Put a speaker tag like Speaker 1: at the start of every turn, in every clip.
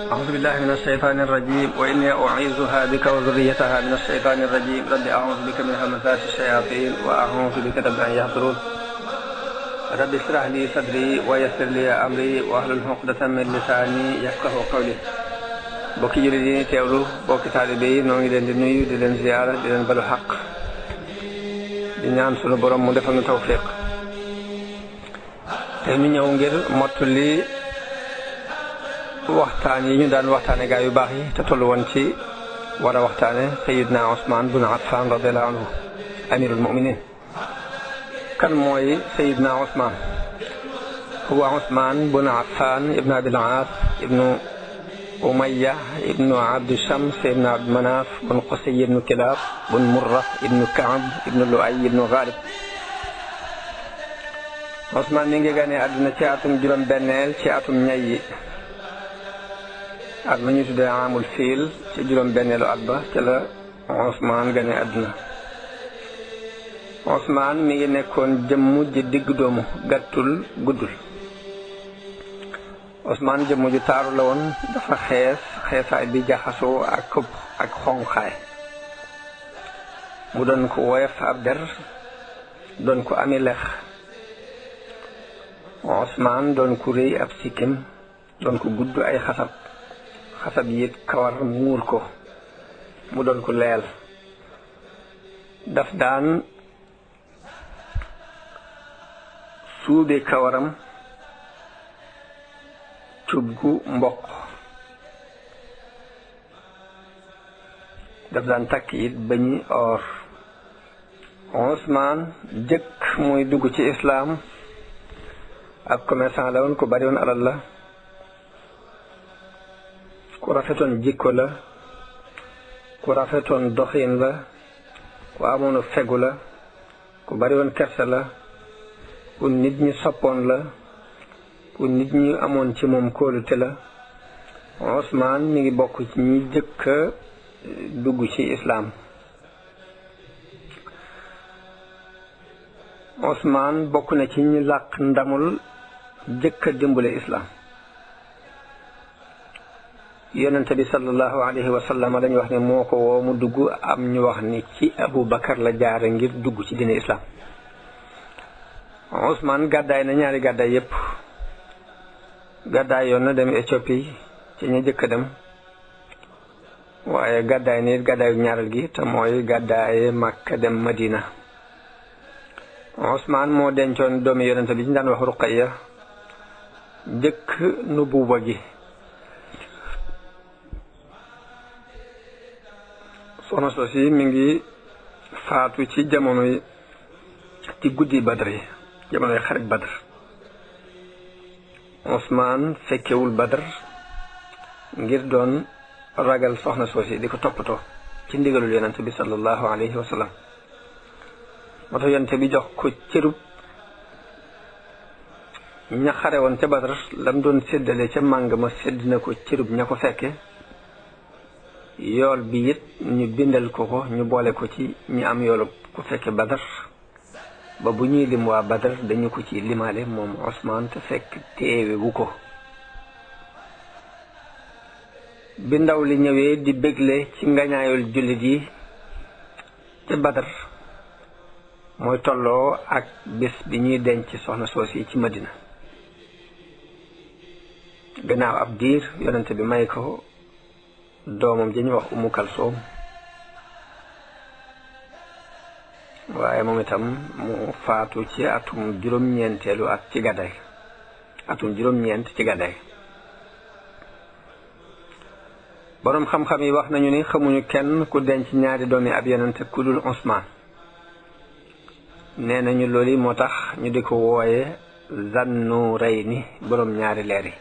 Speaker 1: أعوذ بالله من الشيطان الرجيم وإني أعيذها بك وذريتها من الشيطان الرجيم رب أعوذ بك من همزات الشياطين وأعوذ بك رب أن يحضرون رب اشرح لي صدري ويسر لي أمري واحلل عقدة من لساني يفقهوا قولي bokki jullit yi teewlu bokki taalibe yi noo ngi leen di nuyu di leen ziyaara di leen balu xaq di ñaan sunu borom mu defal nu tawfiq te ñu ñëw ngir mottali waxtaan yi ñu daan waxtaane gaa yu baax yi te tollu woon ci war a waxtaane Sayyidna Ousmane bun Affan radiyallahu anhu amirul mu'minin. kan mooy Sayyidna Ousmane? huwa Ousmane bun Affan ibnu Abil Aas ibnu Umayya ibnu Abdi Shams ibnu Abdi Manaf bun Qusay ibnu Kilab bun Murra ibnu Kaab ibnu Lu'ay ibnu Ghalib. Ousmane mi ngi gane àdduna ci atum juróom-benneel ci atum ñay yi at ma ñu tuddee amul fiil ci juróom-benneelu at ba ca la Ousmane gane àdduna. Ousmane mi ngi nekkoon jëmm ji digg doomu gàttul guddul. Ousmane jëmm ju taaru la woon, dafa xeesaay bi jaxasoo ak këpp ak xonqaay. mu doon ko woyof ab der, doon ko ami lex. Ousmane doon ko rëy ab sikkim, doon ko gudd ay xasab yit kawar muur ko, mu doon ko leel. daf daan suube kawaram cubgu mboq. daf daan takk it bañi or. Ousmane jëkk muy dugg ci islaam ab commerçant la woon, ku bari woon alal la, ku rafetoon jikko la, ku rafetoon doxin la, ku amoonu fegu la, ku bari woon kersa la, ku nit ñi soppoon la, ku nit ñi amoon ci moom kóolute la. Ousmane mi ngi bokk ci ñi jëkk dugg ci islaam. Ousmane bokk na ci ñi làq ndamul jëkk a dimbale islaam. yonente bi sallallahu alayhi wa sallam dañu wax ne moo ko woo mu dugg, am ñu wax ni ci Abu Bakar la jaare ngir dugg ci diine islaam. Ousmane gàddaay na ñaari gàddaay yépp. gàddaay yoon na dem Éthiopie ci ña jëkk a dem, waaye gàddaay nit gàddaayu ñaareel gi te mooy gàddaaye Makka dem Madina. Ousmane moo dencoon doomi yonente bi ñu daan wax Ruqayya jëkk nubuwa gi. soxna soosi mi ngi faatu ci jamonoy ci guddi Badr yi, jamonoy xarit Badr. Ousmane fekkewul Badr ngir doon ragal soxna soosi di ko toppatoo ci ndigalul yonente bi sallallahu alayhi wa sallam. moo tax yonente bi jox ko cërub ña xare woon ca Badr, lam doon séddale ca màng ma sédd na ko cërub ña ko fekke. yool bi it ñu bindal ko ñu boole ko ci ñi am yoolub ku fekke Badr, ba bu ñuy lim waa Badr dañu ko ci limaale moom Ousmane te fekk teewe wu ko. bi ndaw li ñëwee di bégle ci ngañaayul jullit yi ca Badr, mooy tolloo ak bés bi ñuy denc soxna soosi ci Madina. gannaaw ab diir yonente bi may ko doomam ji ñu wax Umu Kalsoom, waaye moom itam mu faatu ci atum juróom-ñeenteelu at ci gàddaay, atum juróom-ñeent ci gàddaay. boroom xam-xam yi wax nañu ni xamuñu kenn ku denc ñaari doomi ab yonente ku dul Ousmane. nee nañu loolu moo tax ñu di ko wooye Zannurayni, boroom ñaari leer yi.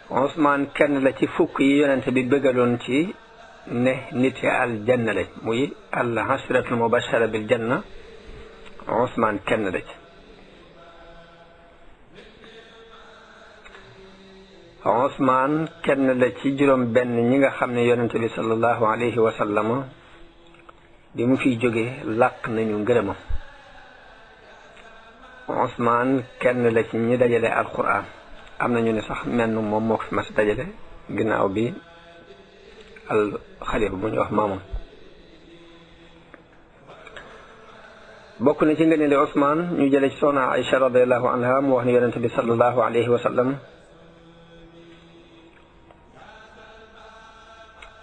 Speaker 1: Ousmane kenn la ci fukk yi yonente bi bëggaloon ci ne niti aljanna lañ, muy al ashratul mubashara bil janna. Ousmane kenn la ci. Ousmane kenn la ci juróom benn ñi nga xam ne yonente bi sallallahu alayhi wa sallam bi mu fiy jógee làq nañu ngërëmam. Ousmane kenn la ci ñi dajale alquran am nañu ne sax menn moom moo ko fi mas dajale ginnaaw bi al xalifa bu ñu wax Maamun. bokk na ci ngëneeli Usmaan ñu jële ci soxna Aïcha radiyallahu anha mu wax ni yonente bi sallallahu alayhi wa sallam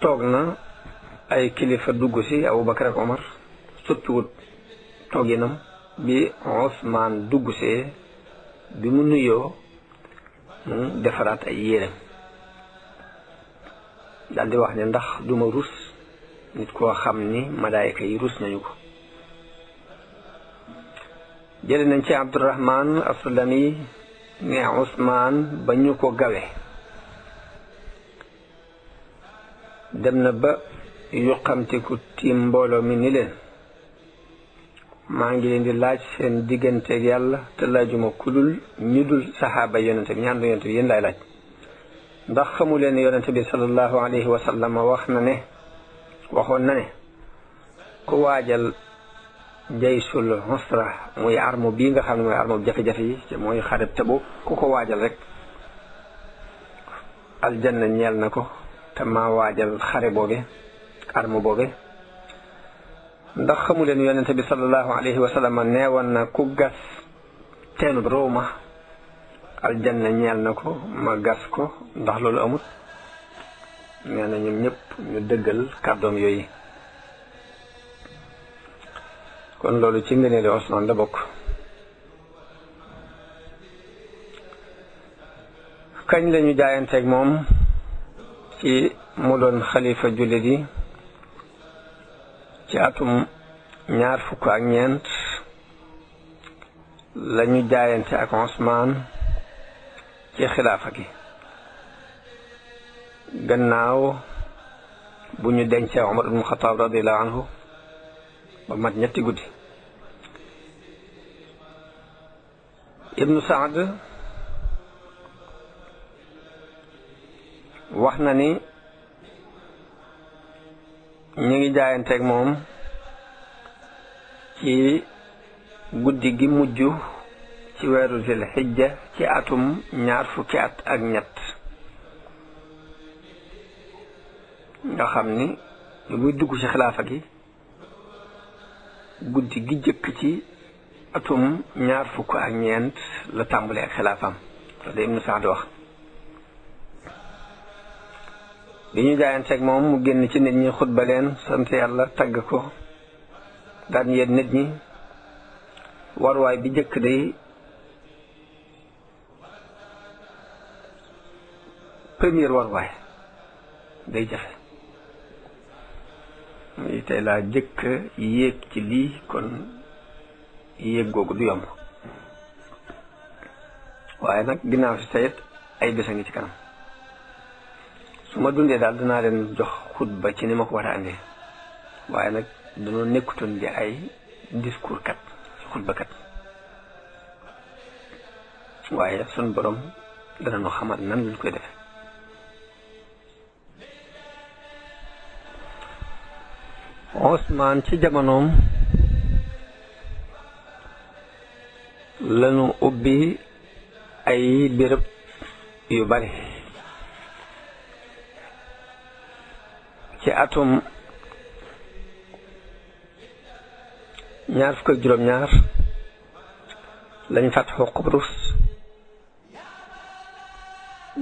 Speaker 1: toog na ay kilifa dugg si Abubakar ak Omar soppiwut tooginam bi Usmaan dugg see bi mu nuyoo mu defaraat ay yéreem daal di wax ne ndax duma rus nit koo xam ni malaayika yi rus nañu ko. jële nañ ci Abdurahman Asulami ne Usmaan ba ñu ko gawe dem na ba yuqamtiku tiim mbooloo mi ni leen maa ngi leen di laaj seen digganteeg yàlla te laajuma kulul ñu dul saxaaba yonente bi ñaan du yonente bi yéen laay laaj ndax xamu leen yonente bi sallallahu alayhi wa sallam waxoon na ne ku waajal jaysul usra muy arme bii nga xam ne mooy arme jafe-jafe yi te mooy xareb Tabuk ku ko waajal rek aljanna ñeel na ko te maa waajal xare boobe arme boobe ndax xamu leen yonente bi sallallahu alayhi wa sallam neewoon na ku gas teenub Rooma aljanna ñeel na ko ma gas ko ndax loolu amut nee na ñoom ñëpp ñu dëggal kàddoom yooyu. kon loolu ci ngëneeli Usmaan la bokk. kañ lañu jaayanteeg moom ci mu doon xalifa jullit yi ci atum 24 lañu jaayante ak Usmaan ci xilaafa gi gannaaw bu ñu dencee Umar ibn Xattaab radiyallahu anhu ba mat ñetti guddi. Ibnu Saad wax na ni ñu ngi jaayanteeg moom ci guddi gi mujj ci weeru Zil Hijja ci atum 22 nga xam ni lu muy dugg ci xilaafa gi guddi gi jëkk ci atum 24 la tàmbalee ak xilaafam loolu Ibnu Saad wax. bi ñu jaayanteeg moom mu génn ci nit ñi xutba leen sant yàlla tagg ko daan yéen nit ñi warwaay bi jëkk day premier warwaay day jafe muy tey laa jëkk yéeg ci lii kon yéeg googu du yomb waaye nag ginnaaw si sayet ay bés a ngi ci kanam su ma dundee daal dinaa leen jox xutba ci ni ma ko war a andee waaye nag dañoo nekkutoon di ay discours kat xutba kat waaye sun borom dana nu xamal nan lañ koy defe. Usmaan ci jamonoom lanu ubbi ay béréb yu bari ci atum 22 lañ fatxu Qubrus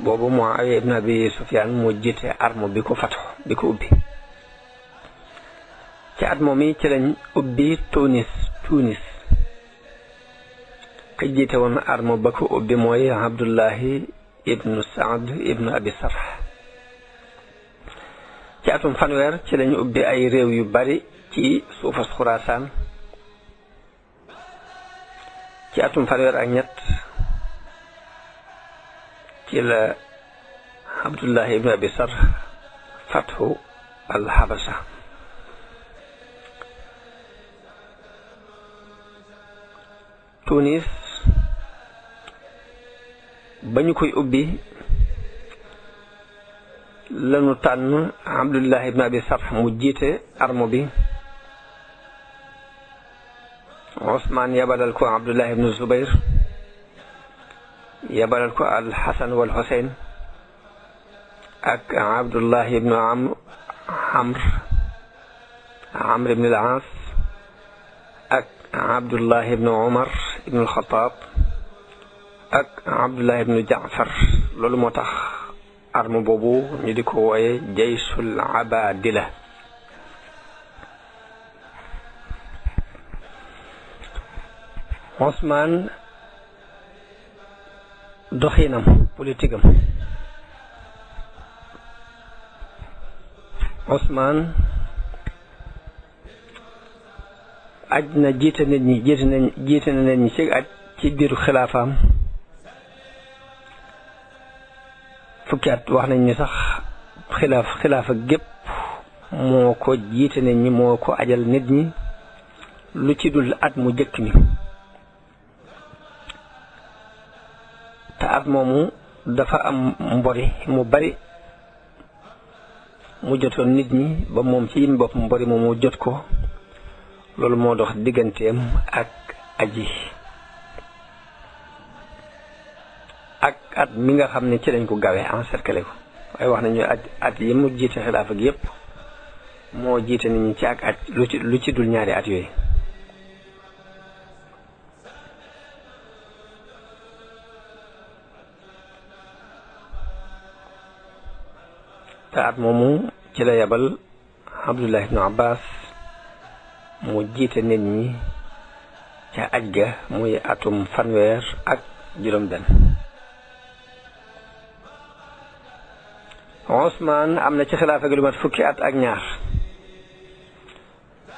Speaker 1: boobu Muawiya ibn Abi Sufyaan moo jiite arme bi ko fatxu bi ko ubbi. ci at moom yi ci lañ ubbi Tunis ka jiite woon arme ba ko ubbi mooy Abdullahi ibnu Saad ibnu Abi Sarh. ci atum 1 ci lañ ubbi ay réew yu bari ci suufas Xuraasaan. ci atum 1 ci la Abdullahi ibnu Abi Sarh fatxu al Habasha. Tunis ba ñu koy ubbi lanu tànn Abdullah ibn Abi Sarh mu jiite arme bi. Usmaan yabalal ko Abdullah ibn Zubayr yebalal ko al Hasan wal Husayn ak Abdullah ibnu Amr ibn al-As ak Abdullah ibnu Umar ibnu al-Khattab ak Abdullah ibnu Jaafar. loolu moo tax arme boobu ñu di ko wooye jaysul abadila. Ousmane doxinam politique am. Ousmane aj na jiite na nit ñi ci aj ci biiru xilaafaam fukki at. wax nañ ni sax xilaafa gépp moo ko jiite nit ñi, moo ko ajal nit ñi lu ci dul at mu jëkk mi. te at moomu dafa am mbori mu bari mu jotoon nit ñi ba moom ci yim bopp mbori moomu jot ko. loolu moo dox digganteem ak aji ak at mi nga xam ne ci lañ ko gawe encerclé ko. waaye wax nañu at yi mu jiite xilaafa gi yépp moo jiite nit ñi ci ak at lu ci dul ñaari at yooyu. te at moomu ci la yabal Abdullah ibnu Abbas mu jiite nit ñi ca aj ga muy atum fanweer ak juróom-benn. Ousmane am na ci xilaafa gi lu mat fukki at ak ñaar.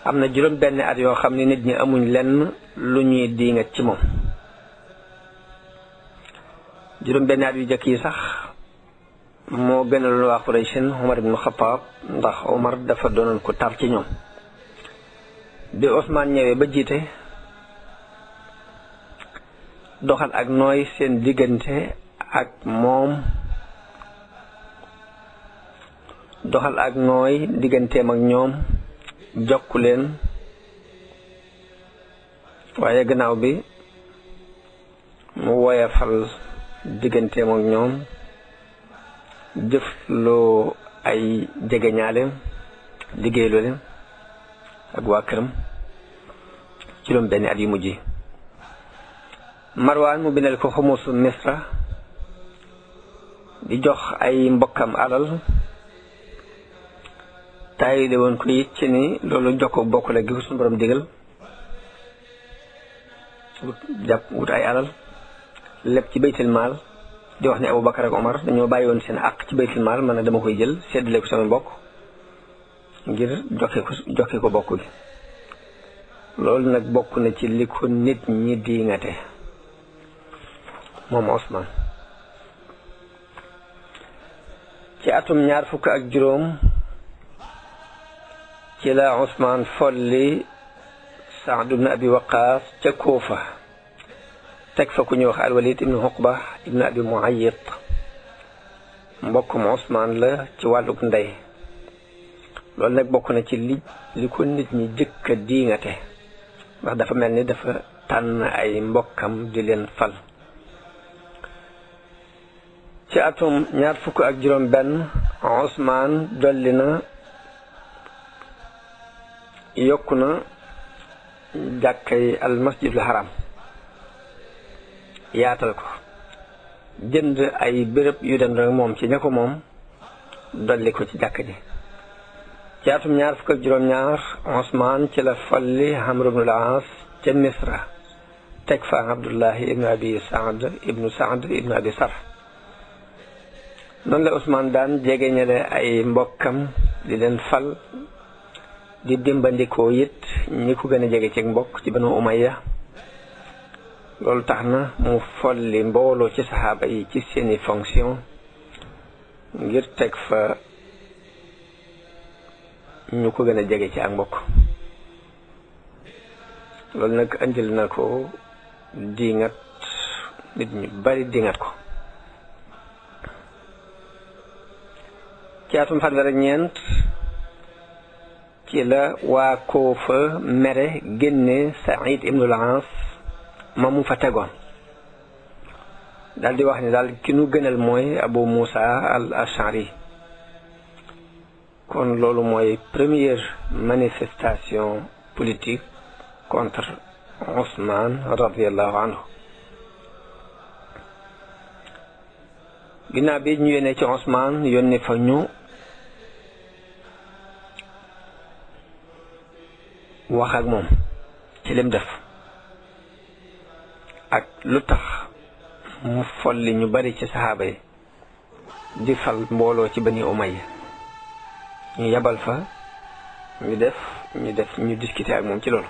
Speaker 1: am na juróom-benn at yoo xam ne nit ñi amuñ lenn lu ñuy diingat ci moom. juróom-benn at yu jëkk yi sax moo gënaloon waa Qurayshin Omar ibnu Xattaab, ndax Omar dafa doonoon ko tar ci ñoom. bi Ousmane ñëwee ba jiite doxal ak nooy seen diggante ak moom, doxal ak nooy digganteem ak ñoom, jokku leen. waaye gannaaw bi mu woyafal digganteem ak ñoom, jëfloo ay jegeñaaleem, liggéeyloo leen ak waa këram juróom benn at yu mujj. Marwaan mu bindal ko xumusu Misra di jox ay mbokkam alal. taayile woon ko it ci ni loolu jokko bokk la gi suñu borom digal, wut ay alal lépp ci baytil maal. di wax ne Abubakar ak Omar dañoo bàyyi woon seen àq ci baytil maal, man na dama koy jël séddale ko sama mbokk ngir joxe ko bokk gi. loolu nag bokk na ci li ko nit ñi diingate moom Ousmane. ci atum 25 ci la Ousmane folli Saad ibn Abi Waqaas ca Kuufa, teg fa ku ñuy wax al-Walid ibn Uqba ibn Abi Muayyid. mbokkum Ousmane la ci wàlluk ndey. loolu nag bokk na ci li ko nit ñi jëkk a diingate, ndax dafa mel ni dafa tànn ay mbokkam di leen fal. ci atum 26 Ousmane dolli na yokku na jàkkay al masjidul haram, yaatal ko, jënd ay béréb yu den rek moom ci ña ko moom, dolli ko ci jàkk ji. ci atum 22 Ousmane ci la folli Amr ibn al-As ca Misra, teg fa Abdullahi ibnu Abi Saad ibnu Abi Sarh. noonu la Ousmane daan jegeñale ay mbokkam di leen fal, di dimbandikoo it ñi ko gën a jege ci mbokk ci Banu Umayya. loolu tax na mu folli mbooloo ci saxaaba yi ci seeni fonction ngir teg fa ñu ko gën a jege ci ak mbokk. loolu nag andil na ko diingat, nit ñu bari diingat ko. ci atum 19 ci la waa Kuufa mere génne Saïd ibn al-As ma mu fa tegoon. daal di wax ni daal ki nu gënal mooy Abu Musa al Ash'ari. kon loolu mooy première manifestation politique contre Ousmane radiyallahu anhu. ginnaaw bi ñu yónnee ci Ousmane yónnee fa ñu wax ak moom ci lim def ak lu tax mu folli ñu bari ci saxaaba yi di fal mbooloo ci Bani Umayya. ñu yabal fa ñu discuter ak moom ci loolu.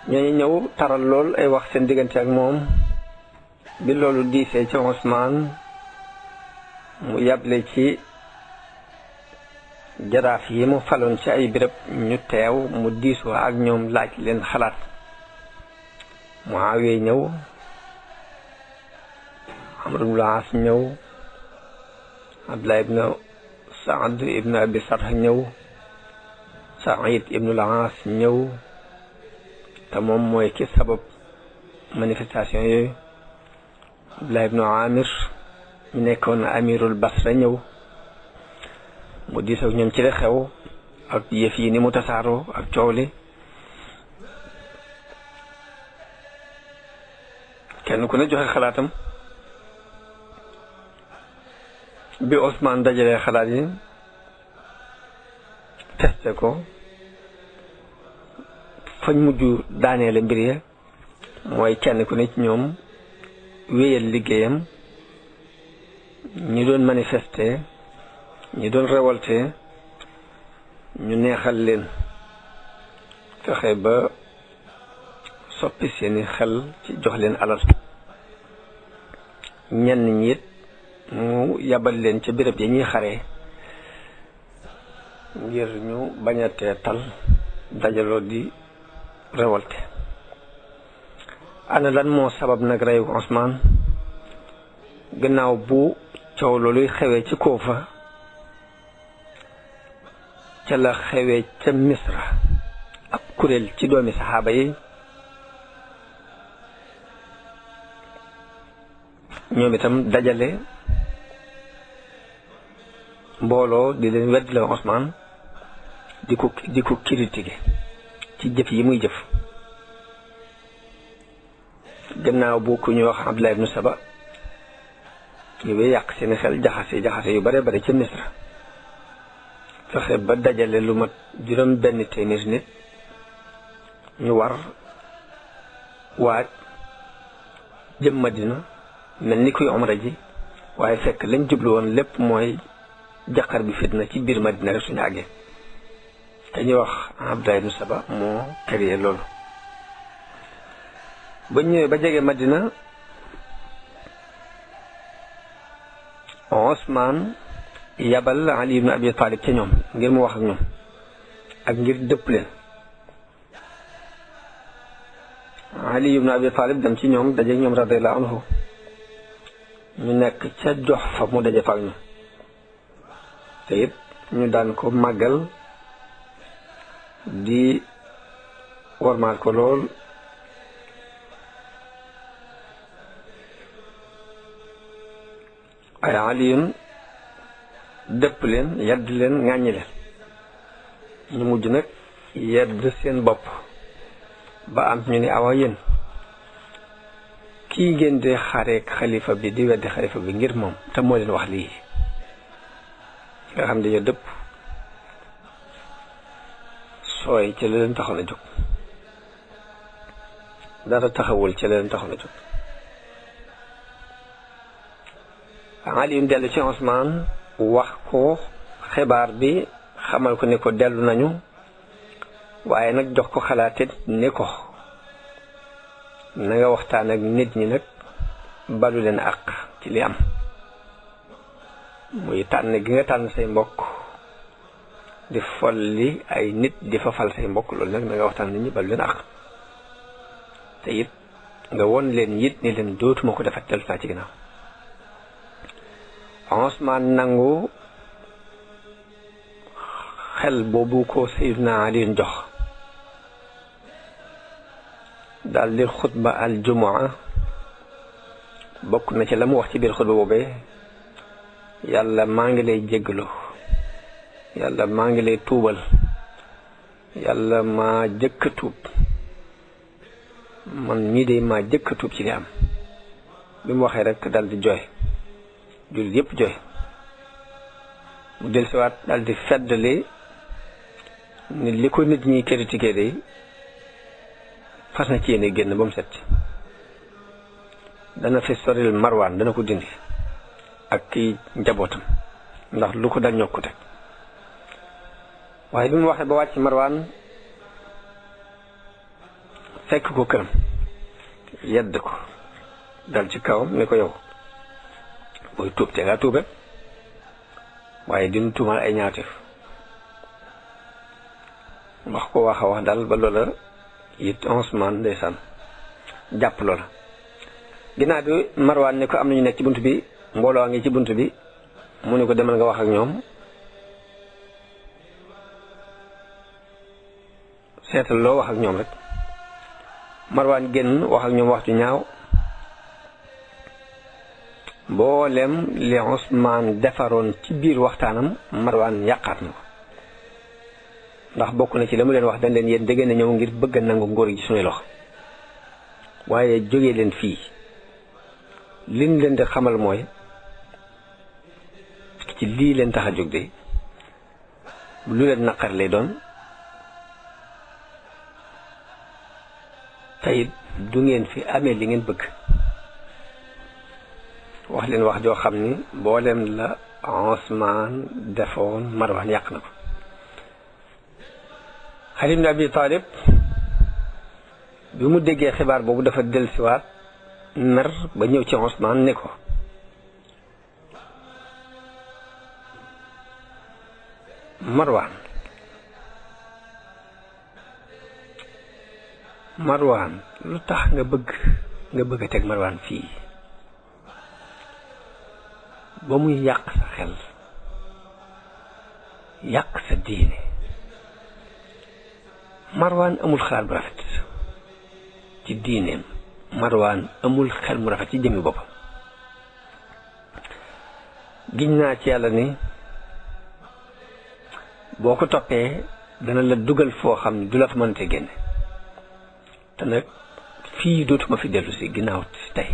Speaker 1: ñooñu ñëw taral lool ay wax seen diggante ak moom. bi loolu diisee ci Ousmane mu yable ci jaraaf yi mu faloon ci ay béréb ñu teew mu diisoo ak ñoom laaj leen xalaat. Muawiya ñëw, Amr ibn al-As ñëw, Abdullah ibn Saad ibn Abi Sarh ñëw, Saïd ibn al-As ñëw te moom mooy ki sabab manifestation yooyu. Abdullah ibn Amir ñu nekkoon amirul Basra ñëw mu diisoo ak ñoom ci li xew ak yëf yi ni mu tasaaroo ak coow li. kenn ku ne joxe xalaatam. bi Ousmane dajalee xalaat yi testé ko fañ mujj daaneele mbir ya mooy kenn ku ne ci ñoom wéyal liggéeyam. ñi doon manifester ñi doon révolter ñu neexal leen fexe ba soppi seeni xel ci jox leen alal. ñenn ñi it mu yabal leen ca béréb yi ñuy xaree ngir ñu bañatee tal dajaloo di révolté. ana lan moo sabab nag reyu Ousmane gannaaw bu coow looluy xewee ci Kuufa ca la xewee ca Misra ab kuréel ci doomi saxaaba yi ñoom itam dajale mbooloo di leen weddi la Ousmane di ko critiquer ci jëf yi muy jëf. gannaaw bu ku ñu wax Abdullah ibn Saba ñëwee yàq seeni xel jaxase yu bare bare ca Misra fexe ba dajale lu mat juróom benn téeméer nit ñu war waaj jëm Madina mel ni kuy umra ji waaye fekk lañ jublu woon lépp mooy jaqar bi fitna ci biir Madina rek suñu àggee. te ñuy wax Abdullah ibn Saba moo créé loolu. ba ñëwee ba jege Madina Ousmane yabal Ali ibn Abi Talib ca ñoom ngir mu wax ak ñoom ak ngir dëpp leen. Ali ibn Abi Talib dem ci ñoom daje ñoom radiyallahu anhu ñu nekk ca jox fa mu daje fa ak ñoom te it ñu daan ko màggal di wormaal ko lool. ay aliyun dëpp leen yedd leen ŋàññi leen ñu mujj nag yedd seen bopp ba am ñu ni awa yéen kii ngeen di xareek xalifa bi di weddi xalifa bi ngir moom te moo leen wax lii nga xam dañoo dëpp sooy ci la leen taxoon a jóg dara taxawul ci la leen taxoon a jóg. Ali yu dellu ci Ousmane wax ko xibaar bi xamal ko ne ko dellu nañu waaye nag jox ko xalaatit ne ko na nga waxtaan ak nit ñi nag balu leen àq ci li am muy tànn gi nga tànn say mbokk di folli ay nit di fa fal say mbokk loolu nag na nga waxtaan nit ñi balu leen àq te it nga won leen it ni leen dootuma ko defat dellu naa ci ginnaaw. Ousmane nangu xel boobu ko Seydina Ali jox daldi xutba al jumaa bokk na ci la mu wax ci biir xutba boobee yàlla maa ngi lay jéggalu yàlla maa ngi lay tuubal yàlla maa jëkk a tuub man mii de maa jëkk a tuub ci li am bi mu waxee rek dal di jooy jullit yépp jooy mu dellusiwaat dal di feddali ni li ko nit ñi critiqué de fas na ci yéene génn ba mu set dana fi soril Marwaan dana ko dindi ak kii njabootam ndax lu ko dal ñoo ko teg waaye bi mu waxee ba wàcc Marwaan fekk ko këram yedd ko dal ci kawam ni ko yow booy tuub te nga tuube waaye dinu tuumal ay ñaawteef wax ko wax a wax daal ba loola it Usmaan ndeysaan jàpp loola ginnaaw bi Marwaan ni ko am nañu nekk ci bunt bi mbooloo a ngi ci bunt bi mu ni ko demal nga wax ak ñoom seetal loo wax ak ñoom rek Marwaan génn wax ak ñoom wax ju ñaaw mboolem li Usmaan defaroon ci biir waxtaanam Marwaan yàqaat na ko ndax bokk na ci la mu leen wax dañ leen yéen dégg na ñëw ngir bëgg a nangu ngóor gi ci suñuy loxo waaye jógee leen fii liñ leen di xamal mooy ci lii leen tax a jóg de lu leen naqar lay doon tey du ngeen fi amee li ngeen bëgg wax leen wax joo xam ni mboolem la Usmaan defoon Marwaan yàq na ko Ali ibn Abi Talib bi mu déggee xibaar boobu dafa dellusiwaat mer ba ñëw ci Usmaan ne ko Marwaan lu tax nga bëgg a teg Marwaan fii ba muy yàq sa xel yàq sa diine Marwaan amul xalaat bu rafet ci diineem Marwaan amul xel mu rafet ci jëmmi boppam giñ naa ci yàlla ni boo ko toppee dana la dugal foo xam ne du la fa mënate génne te nag fii dootuma fi dellu si ginnaaw si tey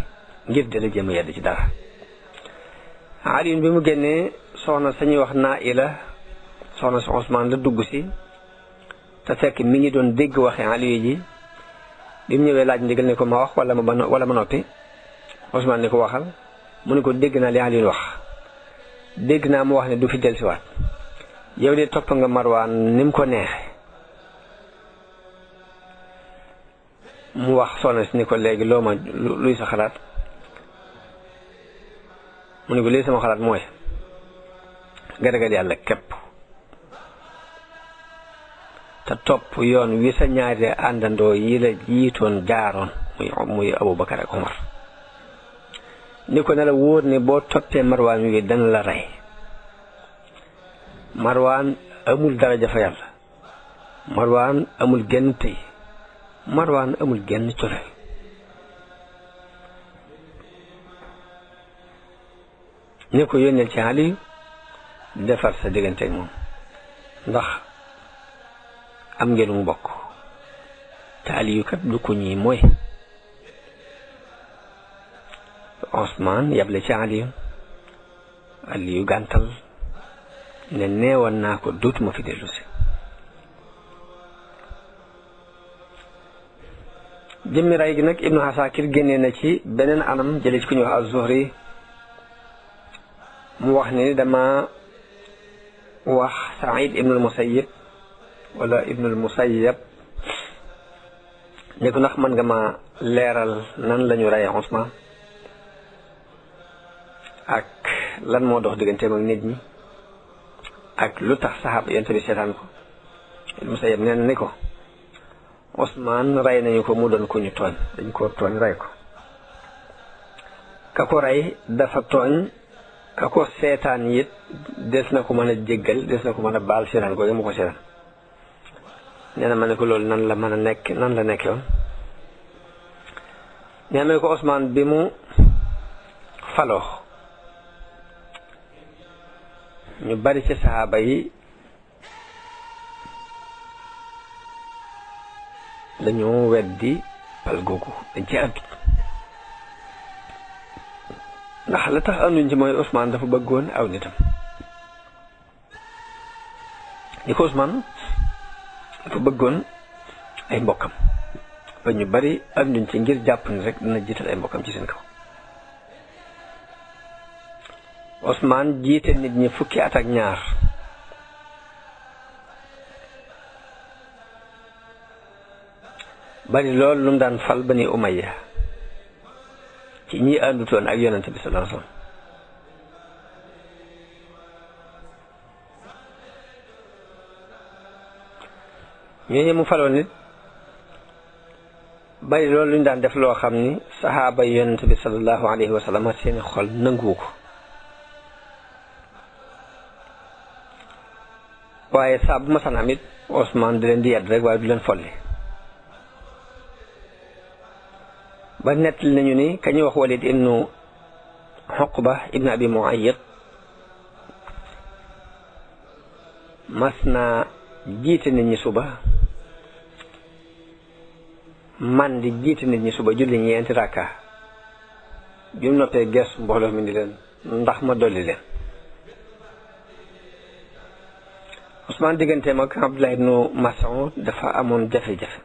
Speaker 1: ngir de la jéem a yedd ci dara Ali bi mu génnee soxna sañuy wax Naila soxna si Usmaan la dugg si te fekk mi ngi doon dégg waxe Ali ji bi mu ñëwee laaj ndigal ne ko ma wax wala ma noppi Usmaan ni ko waxal mu ne ko dégg naa li Ali wax dégg naa mu wax ne du fi dellusiwaat yow de topp nga Marwaan ni mu ko neexe mu wax soxna si ni ko léegi loo ma luy sa xalaat mu ne ko lii sama xalaat mooy nga ragal yàlla képp te topp yoon wi sa ñaari àndandoo yi la jiitoon jaaroon muy Abubakar ak Umar ni ko ne la wóor ne boo toppee Marwaan wi dana la rey Marwaan amul daraja fa yàlla Marwaan amul genn tey Marwaan amul genn cofe ni ko yónneel ci Ali defar sa diggante ak moom ndax am ngeen mu bokk te Aliyu kat du ko ñii mooy Usmaan yable ci Aliyu gàntal ne neewoon naa ko dootuma fi dellu si jëmmi ray gi nag Ibnu Asakir génnee na ci beneen anam jële ci ku ñuy wax Az-Zuhri mu wax ni dama wax Saïd ibnul Musayyib wala ibnul Musayyab ne ko ndax mën nga ma leeral nan lañu reye Usmaan ak lan moo dox digganteem ak nit ñi ak lu tax saxaaba yonent bi seetaan ko ibnul Musayyab nee na ni ko Usmaan rey nañu ko mu doon ko ñu tooñ dañ ko tooñ rey ko ka ko rey dafa tooñ ka ko seetaan it des na ko mën a jéggal des na ko mën a baal seetaan ko mu ko seetaan nee na ma ne ko loolu nan la mën a nekk nan la nekke woon nee na ko Usmaan bi mu faloo ñu bari ci saxaaba yi dañoo weddi pal googu dañ ci àddu ndax la tax ànduñ ci mooy Ousmane dafa bëggoon aw nitam ni ko Ousmane dafa bëggoon ay mbokkam ba ñu bari ànduñ ci ngir jàpp ni rek dina jiital ay mbokkam ci seen kaw Ousmane jiite nit ñi fukki at ak ñaar bari loolu lu mu daan fal Bani Umayya ci ñi àndutoon ak yonente bi sallallahu alayhi wasallam ñooñu mu faloon nit bari loolu lu ñu daan def loo xam ni saxaaba yonente bi sallallahu alayhi wasallam seeni xol nanguwu ko waaye saa bu ma san am it Ousmane di leen di yedd rek waaye du leen folli ba nettali nañu ni ka ñuy wax Walid ibnu Uqba ibnu Abi Muayyid mas naa jiite nit ñi suba man di jiite nit ñi suba julli ñeenti rakka bi mu noppee gestu mbooloo mi ni leen ndax ma dolli leen Ousmane digganteem ak Abdullah ibnu Mas'ud dafa amoon jafe-jafe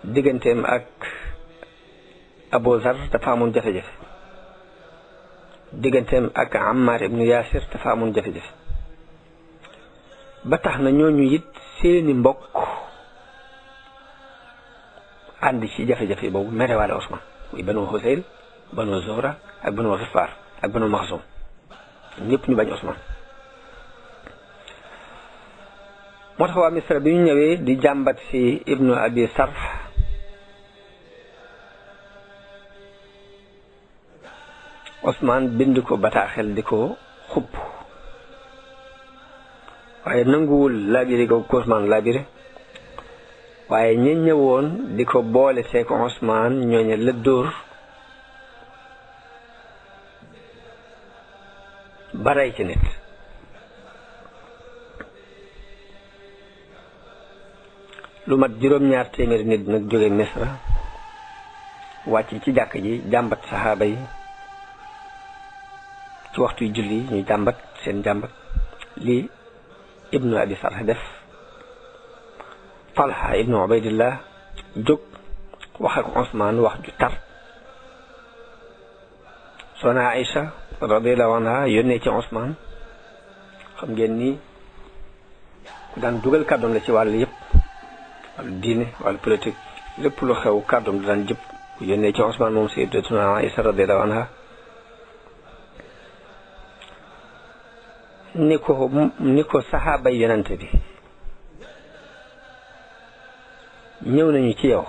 Speaker 1: digganteem ak Abu Zar dafa amoon jafe-jafe digganteem ak Ammar ibnu Yasir dafa amoon jafe-jafe ba tax na ñooñu it seeni mbokk ànd ci jafe-jafe boobu merewaale Ousmane muy Banu Husayl Banu Zuhra ak Banu Ghifar ak Banu Maxsum ñëpp ñu bañ Ousmane moo tax waa Misra bi ñu ñëwee di jàmbat ci ibnu Abi Sarh Ousmane bind ko bataaxel di ko xupp waaye nanguwul labiré ko Ousmane labiré waaye ñi ñëwoon di ko boole seeko Ousmane ñooñe la dóor baray ci nit lu mat juróom-ñaar téeméeri nit nag jóge Misra wàcc ci jàkk ji jàmbat saxaaba yi ci waxtuy julli ñu jàmbat seen jàmbat lii ibnu Abi Sarh def Talha ibnu Ubaydillah jóg wax ak Ousmane wax ju tar soxna Aïcha radiyallahu anha yónnee ci Ousmane xam ngeen ni daan dugal kàddoom la ci wàllu yëpp wàllu diine wàllu politique lépp lu xew kàddoom da daan jëpp yónnee ci Ousmane moom sayyidatuna Aïcha radiyallahu anha ni ko saxaaba yonante bi ñëw nañu ci yow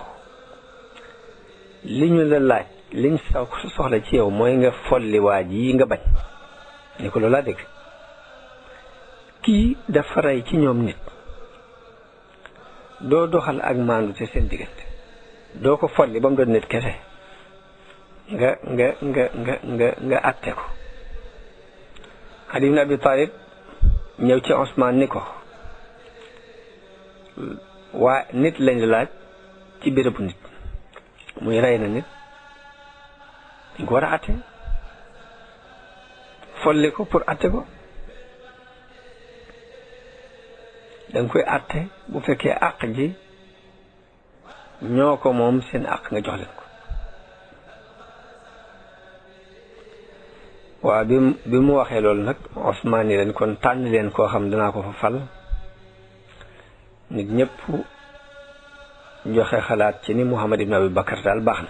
Speaker 1: li ñu la laaj liñ soxla ci yow mooy nga folli waa ji nga bañ ni ko loolaa dégg kii dafa rey ci ñoom nit doo doxal ak maandu te seen diggante doo ko folli ba mu doon nit kese nga àtte ko Ali ibn Abi Talib ñëw ci Ousmane ni ko waa nit lañ la laaj ci bérébu nit muy rey na nit dañ ko war a àtte folli ko pour àtte ko danga koy àtte bu fekkee àq ji ñoo ko moom seen àq nga jox leen ko waaw bi mu waxee loolu nag Ousmane yi leen kon tànn leen koo xam danaa ko fa fal nit ñëpp joxe xalaat ci ni Muhammad ibn Abi Bakar daal baax na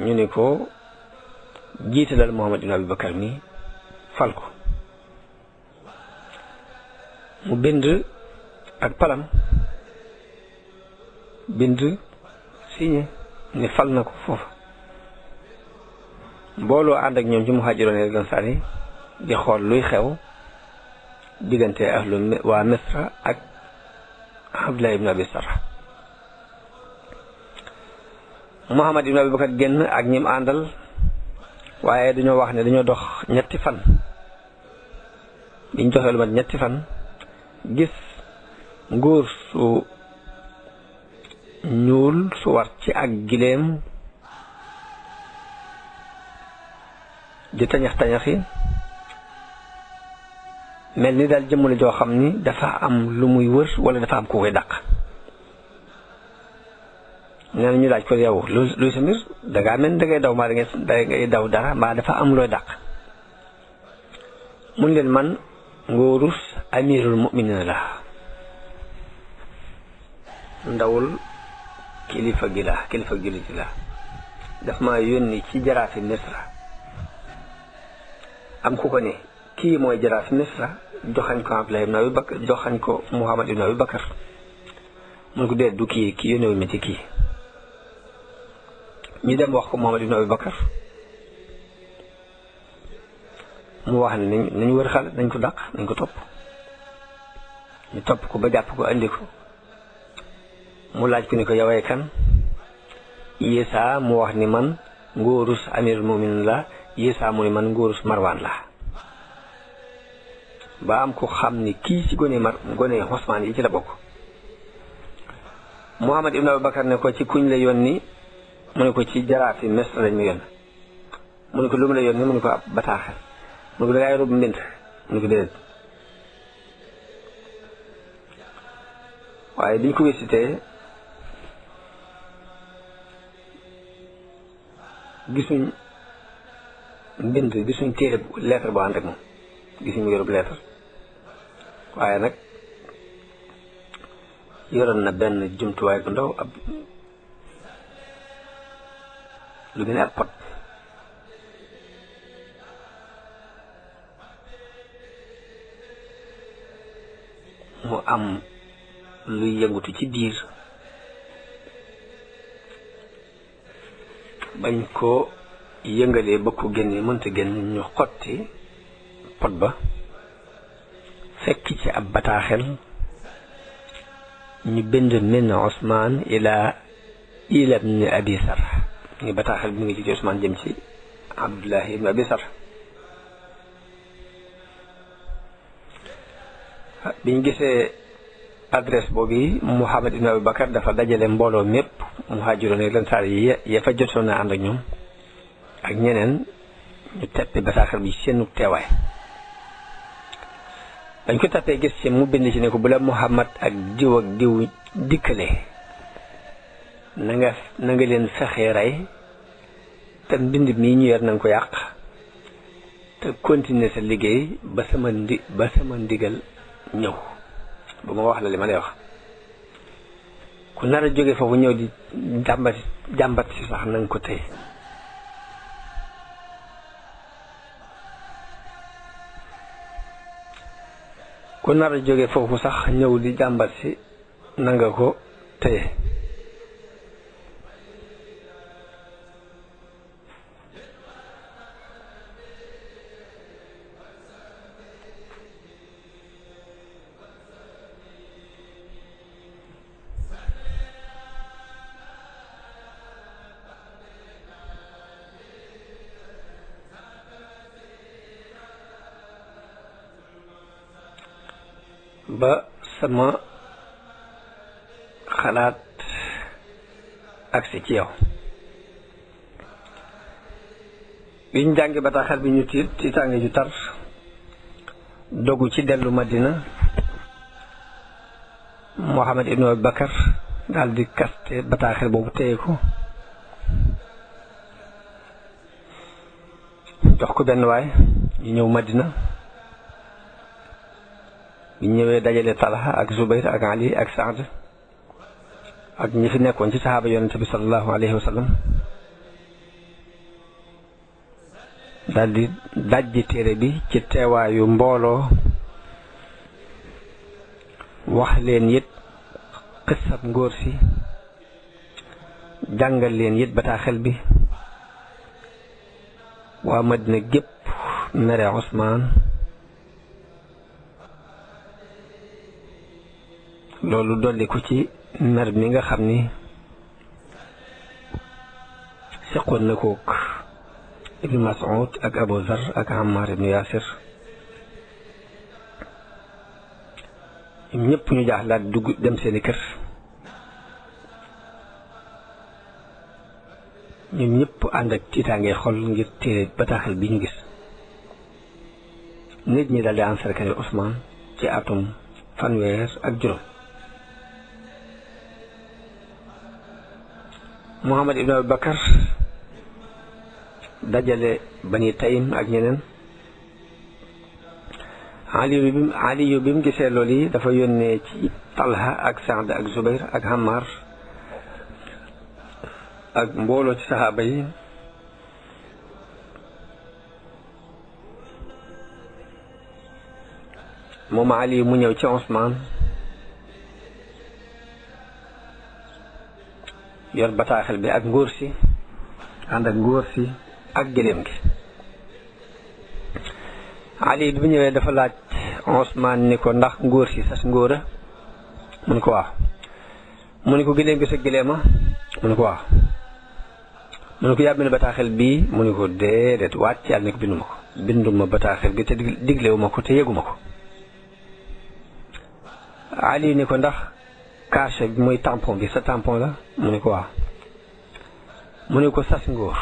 Speaker 1: ñu ni ko jiitalal Muhammad ibn Abi Bakar mi fal ko mu bind ak palam bind signé ni fal na ko foofa mbooloo ànd ak ñoom ci muhaajiroon ak ansaar yi di xool luy xew diggante ahlu waa Misra ak Abdullah ibn Abi Sarh Muhammad ibn Abi Bakar génn ak ñim àndal waaye dañoo wax ne dañoo dox ñetti fan biñ doxee lu mat ñetti fan gis nguur su ñuul su war ci ak gileem di tañax tañaxi mel ni daal jëmm la joo xam ni dafa am lu muy wër wala dafa am ku koy dàq. nee na ñu laaj ko yow luy sa mbir dangaa mel dangay daw mbaa dangay daw dara mbaa dafa am looy dàq. mun leen man nguurus amirul mu'minin la, ndawul kilifa gi la daf ma yónni ci jaraafi Misra. am ku ko ne kii mooy jaraafi Misra, joxañ ko Abdullah ibn Abi Bakar, joxañ ko Muhammad ibn Abi Bakar. mun ko déet du kii yónnewul ma ci kii. ñu dem wax ko Muhammad ibn Abi Bakar, mu wax ne nañ wër xale nañ ko dàq nañ ko topp. ñu topp ko ba jàpp ko andi ko. mu laaj ko ni ko yawee kan. Isa mu wax ni man nguurus amirul mu'minin la. Isa mu ni man nguurus Marwan la. ba am ko xam ni kii ci gone Usmaan yi ci la bokk. Muhammad ibn Abi Bakar ne ko ci kuñ la yónni mu ne ko ci jaraafi Misra lañ ma yónni. mu ne ko lu mu la yónni mu ne ko ab bataaxel. mu ne ko dangay yóbbu mbind mu ne ko déedéet. waaye biñ ko wésitee gisuñ mbind gisuñ téere lettre bu ànd ak moom gisuñ mu yorub lettre. waaye nag yoroon na benn jumtuwaay bu ndaw ab lu mel ne ab pot. mu am luy yëngutu ci biir bañ ko yëngalee ba ko génne mënta génn ñu xotti pot ba fekk ci ab bataaxel ñu bind min Usmaan ila ibn Abi Sarh. ñu bataaxel bi mu ngi ci Usmaan jëm ci Abdullah ibn Abi Sarh. biñ gisee adresse boobu Muhammad ibn Abi Bakar dafa dajale mbooloo mépp muhaajiroon ak lansaar yi ya fa jotoon na ànd ak ñoom ak ñeneen ñu teppi bataaxel bi seenu teewaay. dañ ko tappee gis ci mu bind ci ne ko bu la Muhammad ak diw dikkale na nga leen fexee rey te mbind mii ñu yor nanga ko yàq te continuer sa liggéey ba sama ndigal ñëw. bu ma wax la li ma lay wax ku nar a jóge foofu ñëw di jàmbat si sax na nga ko téye. ku nar a jóge foofu sax ñëw di jàmbat si na nga ko téye. ba sama xalaat agsi ci yow. biñ jàngi bataaxal bi ñu tiitaange ju tar dogu ci dellu Madina. Muhammad ibn Abi Bakar daal di kaste bataaxal boobu téye ko jox ko benn waay ñu ñëw Madina. bi ñëwee dajale Talha ak Zubayr ak Ali ak Saad ak ñi fi nekkoon ci saxaaba yonente bi sallallahu alayhi wa sallam daal di dajji téere bi ci teewaayu mbooloo wax leen it xissab ngóor si jàngal leen it bataaxel bi. waa Madina gépp mere Usmaan. loolu dolli ko ci mer mi nga xam ni seqoon na kook ibnu Mas'ud ak Abu Zar ak Ammar ibnu Yasir ñoom ñëpp ñu jaaxlaat dugg dem seeni kër ñoom ñëpp ànd ak tiitaangee xol ngir téere bataaxal bi ñu gis nit ñi daal di encercler Ousmane ci atum fanweer ak juróom Muhammad ibn Abu Bakar dajale Bani Taym ak ñeneen Aliyu bi mu gisee loolu yi dafa yónnee ci Talha ak Saad ak Zubayr ak Hammar ak mbooloo ci saxaaba yi moom Aliyu mu ñëw ci Ousmane yor bataaxel bi ak ngóor si ànd ak ngóor si ak gëléem gi Ali bi ñëwee dafa laaj Ousmane ni ko ndax ngóor si sas ngóora mu ne ko waaw mu ne ko gëléem gi sa gëléema mu ne ko waaw mu ne ko yaa bind bataaxel bii mu ne ko déedéet waat ci yàlla ne ko binduma bataaxel bi te diglewuma ko te yëguma ko Ali ni ko ndax cachet bi muy tampon bi sa tampon la mu ne ko waaw mu ne ko sas ngóor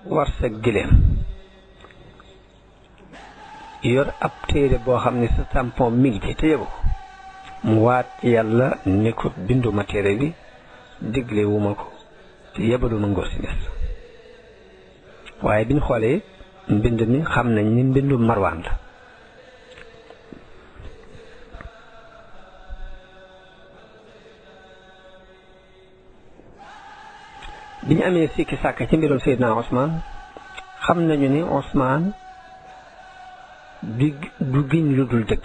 Speaker 1: war sa gëléem yor ab téere boo xam ne sa tampon mi ngi ci te yëgu ko mu waat yàlla ni ko binduma téere bi diglewuma ko te yebaluma ngóor si des waaye bi ñu xoolee mbind mi xam nañ ni mbindu Marwaan la bi ñu amee sikki sàkk ci mbirum Seydina Ousmane xam nañu ni Ousmane du giñ lu dul dëgg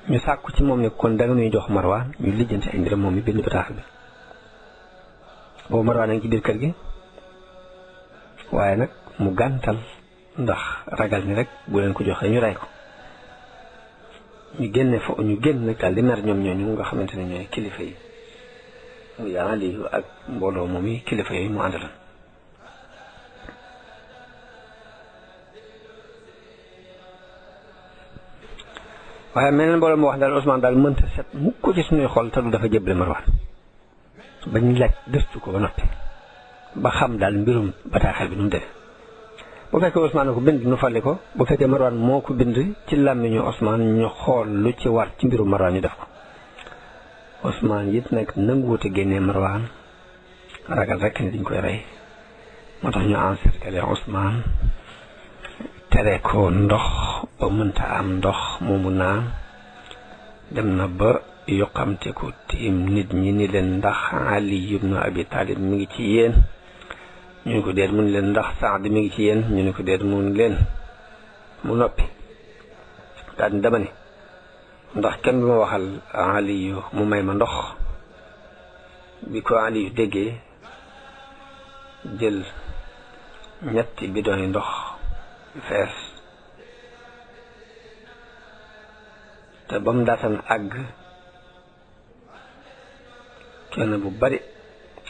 Speaker 1: ñu sàkku ci moom ne kon danga ñuy jox Marwaan ñu lijjanti ay mbiram moom mi bind bataaxal bi boobu Marwaan a ngi ci biir kër gi waaye nag mu gàntal ndax ragal ni rek bu leen ko joxee ñu rey ko ñu génn nag daal di mer ñoom ñooñu nga xamante ne ñooy kilifa yi muy Aliyu ak mbooloo moom yi kilifa yooyu mu àndaloon waaye meneen mbooloo mu wax daal Ousmane daal mënta set mukk ko ci suñuy xol te du dafa jëble Marwaan bañ laaj gëstu ko ba noppi ba xam daal mbirum bataaxel bi nu mu demee bu fekkee Ousmane ko bind nu fàlli ko bu fekkee Marwaan moo ko bind ci làmmiñu Ousmane ñu xool lu ci war ci mbirum Marwaan ñu def ko Ousmane it nag nanguwute génnee Marwaan ragal rek ni dañ koy rey moo tax ñu encercler Ousmane tere ko ndox ba mënta am ndox moomu naan dem na ba yoqamte ko tiim nit ñi ni leen ndax Ali ibn Abi Talib mi ngi ci yéen ñu ne ko déet mu ni leen ndax Saad mi ngi ci yéen ñu ne ko déet mu ni leen mu noppi daal ni dama ne ndax kenn du ma waxal Aliyu mu may ma ndox bi ko Aliyu déggee jël ñetti bidon yi ndox fees te ba mu daataan àgg kenn bu bari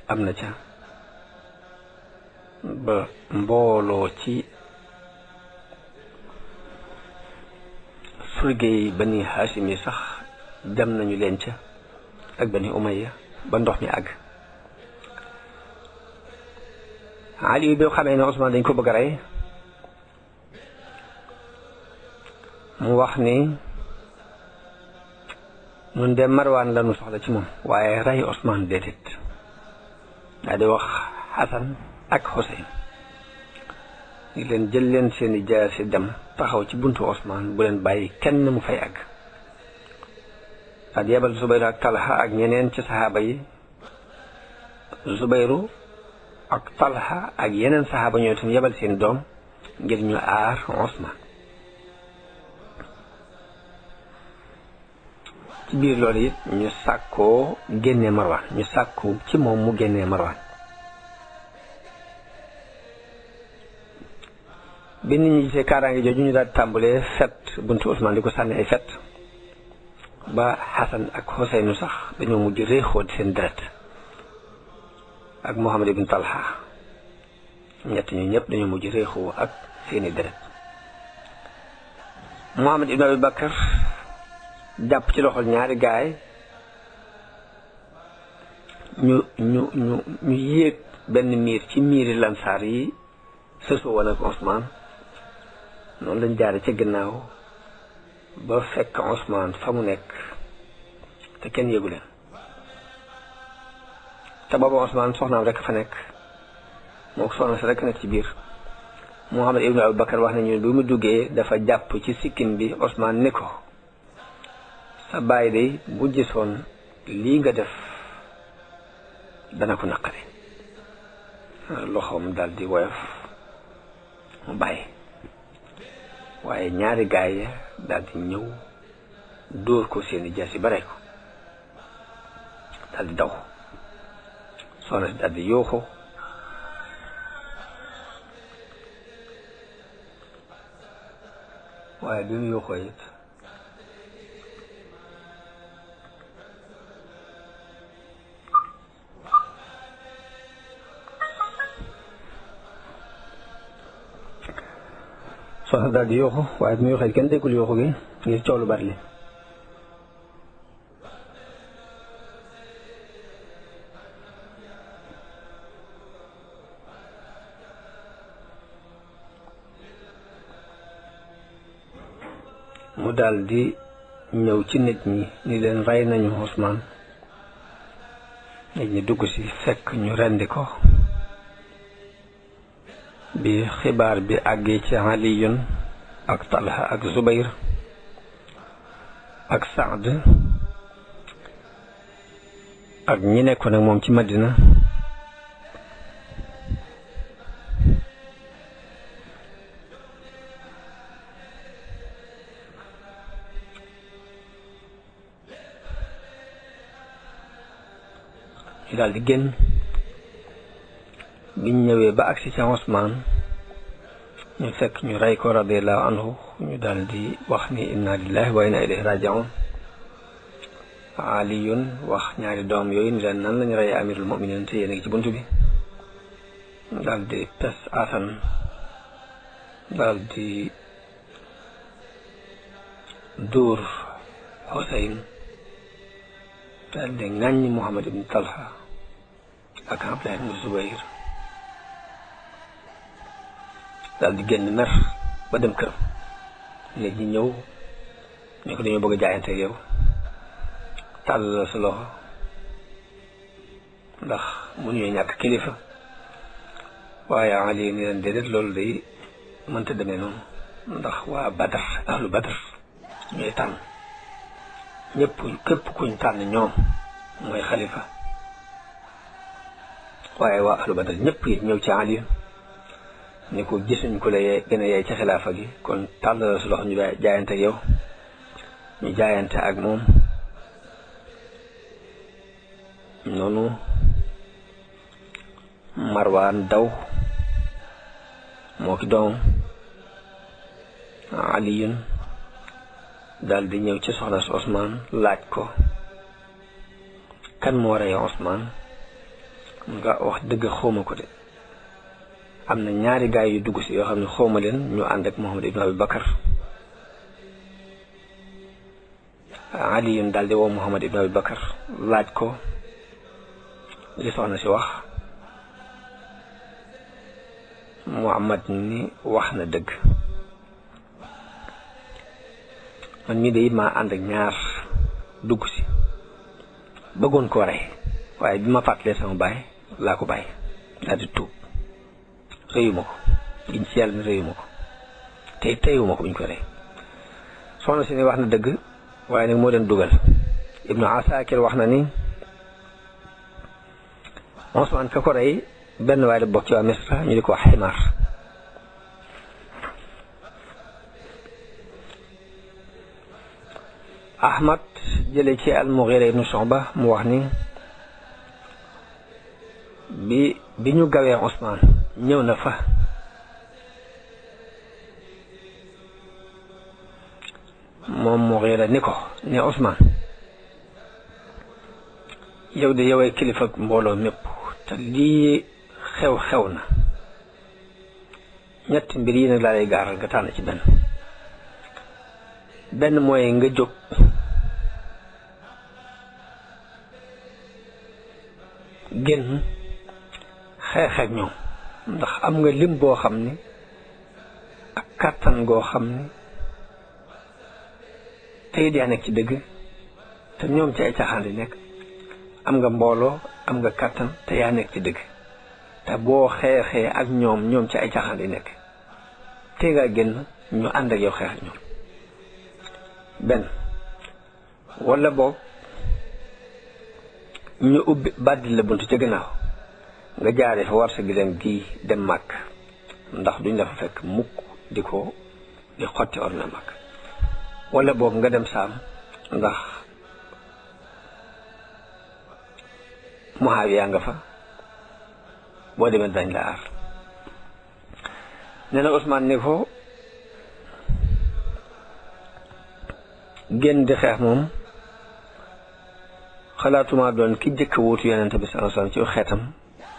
Speaker 1: am na ca ba mbooloo ci surge yi Bani Hashim yi sax dem nañu leen ca ak Bani Umayya ba ndox mi àgg Ali bi xamee ne Ousmane dañ ko bëgg a rey mu wax ni ñun de Marwaan la ñu soxla ci moom waaye rey Ousmane déedéet daa di wax Xasan ak Xuseyn ni leen jël leen seeni jaasi dem taxaw ci buntu Ousmane bu leen bàyyi kenn mu fay àgg daa di yebal Zubayru ak Talha ak ñeneen ci saxaaba yi Zubayru ak Talha ak yeneen saxaaba ñoo itam yebal seen doom ngir ñu aar Ousmane ci biir loolu it ñu sàkkoo génnee Marwaan ñu sàkku ci moom mu génnee Marwaan bi nit ñi gisee kaaraange jooju ñu daal tàmbalee fet buntu Ousmane di ko sànni ay fet ba Xasan ak Xuseynu sax dañoo mujj réexoo di seen deret ak Muhammad ibn Talha ñett ñu ñëpp dañu mujj réexoo ak seeni deret. Muhammad ibn Abi Bakar jàpp ci loxol ñaari gaay ñu yéeg benn miir ci miiri lansaar yi sësoo woon ak Ousmane. noonu lañ jaare ca ginnaaw ba fekk Ousmane fa mu nekk te kenn yëgu leen te booba Ousmane soxnaam rek fa nekk moo ko soxna si rek nekk ci biir. Muhammad ibn Abi Bakar wax nañu bi mu duggee dafa jàpp ci sikkin bi Ousmane ni ko sa baay day bu gisoon lii nga def dana ko naqari. loxoom dal di woyof mu bàyyi waaye ñaari gaay ya dal di ñëw dóor ko seeni jaas yi bare ko dal di daw. soxna si dal di yuuxu waaye bi mu yuuxoo it soxna daal di yuuxu waaye bi mu yuuxee kenn déggul yuuxu gi ngir coow lu bari li. mu daal di ñëw ci nit ñi ni leen rey nañu Ousmane. nit ñi dugg si fekk ñu rendi ko. bi xibaar bi àggee ci Aliyun ak Talha ak Zubayr ak Saad ak ñi nekkoon ak moom ci Madina ñu daal di génn. biñ ñëwee ba agsi ci Ousmane ñu fekk ñu rey ko radiyallahu anhu ñu daal di wax ni inna lillahi wa inna ilayhi raji'un. Aliyun wax ñaari doom yooyu ni leen nan lañu rey amirul mu'minin te yéen a ngi ci buntu bi. daal di pes Asan daal di dóor Husayn daal di ŋàññ Muhammad ibn Talha ak Abdullah ibn Zubayr daal di génn mer ba dem këram. nit ñi ñëw ñu ko dañoo bëgg a jaayante yow tàll la sa loxo ndax mënuñoo ñàkk kilifa. waaye Ali ni leen déedéet loolu day mënta demee noonu ndax waa Badar ahlu Badar ñooy tànn ñëpp képp kuñ tànn ñoom mooy xalifa. waaye waa ahlu Badar ñëpp it ñëw ci Ali ni ko gisuñ ko la gën a yey ci xilaafa gi kon tàll la su loxo ñu jaayante ak yow. ñu jaayante ak moom noonu Marwaan daw moo ki doom Aliyun daal di ñëw ci soxna si Ousmane laaj ko kan moo rey Ousmane nga wax dëgg xawma ko de. am na ñaari gaay yu dugg si yoo xam ne xawma leen ñu ànd ak Muhammad ibn Abi Bakar. Aliyun daal di woo Muhammad ibn Abi Bakar laaj ko li soxna si wax. Muhammad ni wax na dëgg. man mii de it maa ànd ak ñaar dugg si bëggoon koo rey waaye bi ma fàttalee sama baay laa ko bàyyi daal di tuub. rëyuma ko giñ ci yàlla ni rëyuma ko te teyuma ko buñ ko rey. soxna si ni wax na dëgg waaye nag moo leen dugal. Ibnu Asakir wax na ni Ousmane ka ko rey benn waaye da bokk ci waa Misra ñu di ko wax Ximaar. Ahmad jële ci al-Mughira ibnu Shu'ba mu wax ni bi ñu gawee Ousmane ñëw na fa moom Mughira ni ko ne Ousmane yow de yowee kilifa mbooloo mépp te lii xew na ñetti mbir yi nag laa lay gaaral nga tànn ci benn mooy nga jóg génn xeex ak ñoom ndax am nga lim boo xam ni ak kàttan goo xam ni tey yaa nekk ci dëgg te ñoom ci ay caaxaan di nekk am nga mbooloo am nga kàttan te yaa nekk ci dëgg te boo xeexee ak ñoom ci ay caaxaan di nekk tey nga génn ñu ànd ak yow xeex ak ñoom benn wala boog ñu ubbi bàddi la buntu ca gannaaw nga jaaree fa war sa gileem gii dem màkk ndax duñ la fa fekk mukk di xotti or na màkk wala boog nga dem saam ndax Muhaawiya nga fa boo demee dañ la aar nee na Usmaan ni ko génn di xeex moom xalaatuma doon ki jëkk wuutu yonent bi sallallahu alayhi wasallam ci xeetam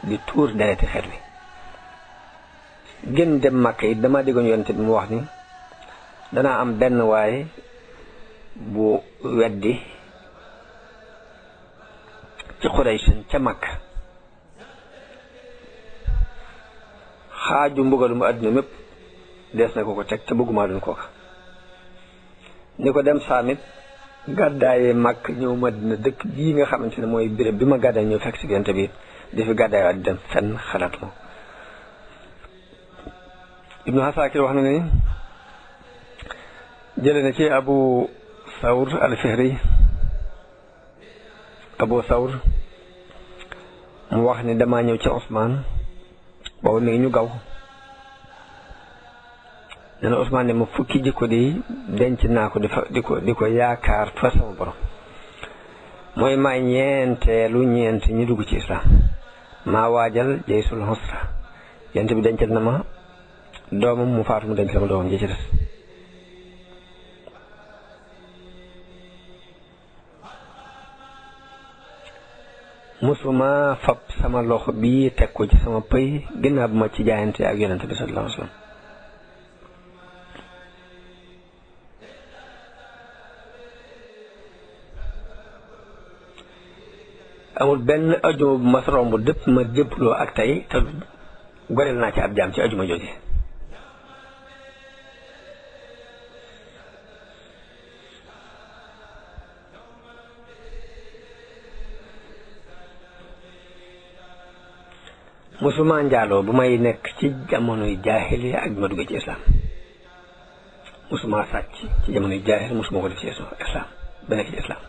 Speaker 1: di tuur dereti xeet wi génn dem Màkka it dama déggoon yonent bi mu wax ni danaa am benn waaye bu weddi ci Quraysh ca Màkka xaaju mbugalum àdduna mépp dees na ko teg te bëgguma doon kooka ni ko dem saamit gàddaayee Màkk ñëw Madina dëkk bii nga xamante ne mooy béréb bi ma gàddaay ñëw fekk si yonent bi di fi gàddaay waat di dem fenn xalaatuma Ibnu Asakir wax na ne jële na ci Abu Thawr al-Fihri mu wax ni damaa ñëw ci Usmaan boobu mi ngi ñu gaw nee na Usmaan ne ma fukki jikko di denc naa ko di ko yaakaar fa sama borom mooy may ñeenteelu ñeent ñi dugg ci islam maa waajal jaysul usra yent bi dencal na ma doomam mu faatu mu denc sama doomam ji ci des musuma fab sama loxo bii teg ko ci sama pëy ginnaaw bu ma ci jaayante ak yonent bi sallallahu alayhi wasallam amul benn ajuma bu ma romb dëpp ma jëpploo ak tey te goreel naa ci ab jaam ci ajuma jooje musuma njaaloo bu may nekk ci jamonoy jaahili ak bi ma dugg ci islam musuma sàcc ci jamonoy jaahili musuma ko def ci islam ba nekk ci islam